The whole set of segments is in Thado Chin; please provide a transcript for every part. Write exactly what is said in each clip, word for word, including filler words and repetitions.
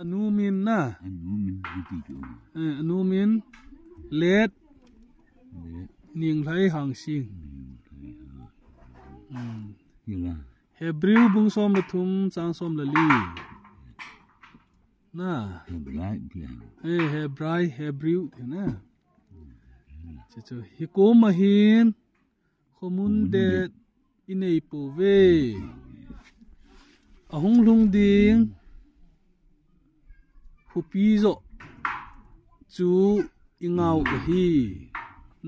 Anu min na. Anu min hiti chu. Eh, anu min Let. Let. Ninglhai Hangsing. Ninglhai Hangsing. Hmm. Hila. Hebrew bung som le thum chang som le li. Na. Hebrai tia. Eh, Hebrai, Hebrew tia na. Chuchu. Hikoma hin. Khomun det i nei pouve. Ahung lhung ding khopi joh chu i ngah u ahi.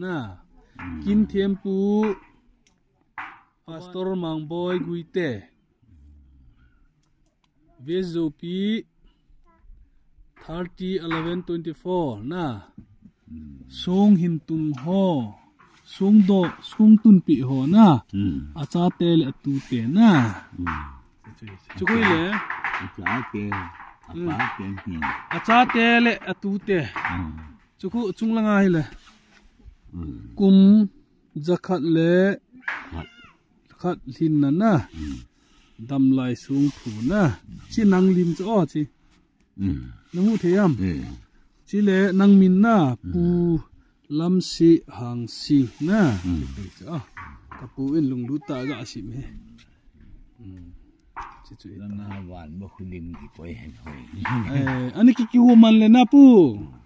Na, kin thempu Pastor Mangboi Guite. West Zopi thirty eleven twenty-four na. Hmm. Song hin tun ho. Song do, song tunpi ho na. Hmm. Achate le atute na. Hmm. Chukhui le. Achate, hmm, apate hin. Achate le atute. Hmm. Chukhu chung langa hi le. Hmm. Kum jakhat le khat. Khat lhin na na. Hmm. Damlai song phu na. Chi nang lim chu o chi. Hmm. Nang u thei am? Eh. Chi le nang min na, hmm, Pu Lamsi Hangsing na. Hmm. Chi chu a. Ka pu in lunglut tah a ga sim e. Hmm. Chi chu i ta. Lana van ba khu lim ki koi hen hoi. Eh, ani ki ki hu man le na pu.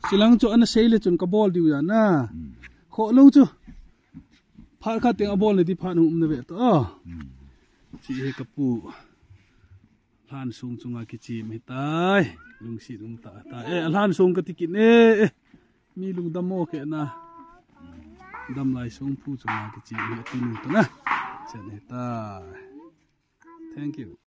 Chilang chu ana sei le chun ka bol diu ya na. Hmm. Kho lo chu. Phat khat teng a bol le ti phat um na ve to. Hmm. Chi he ka pu. Lhan song chunga kichim hi tai. Lungsit um ta tai. Eh, lhan song ka ti kit e. Eh. Mi lungdam mo ke na. Damlai song phu chunga kichim hi tu nu to na. Chen hi tai. Thank you.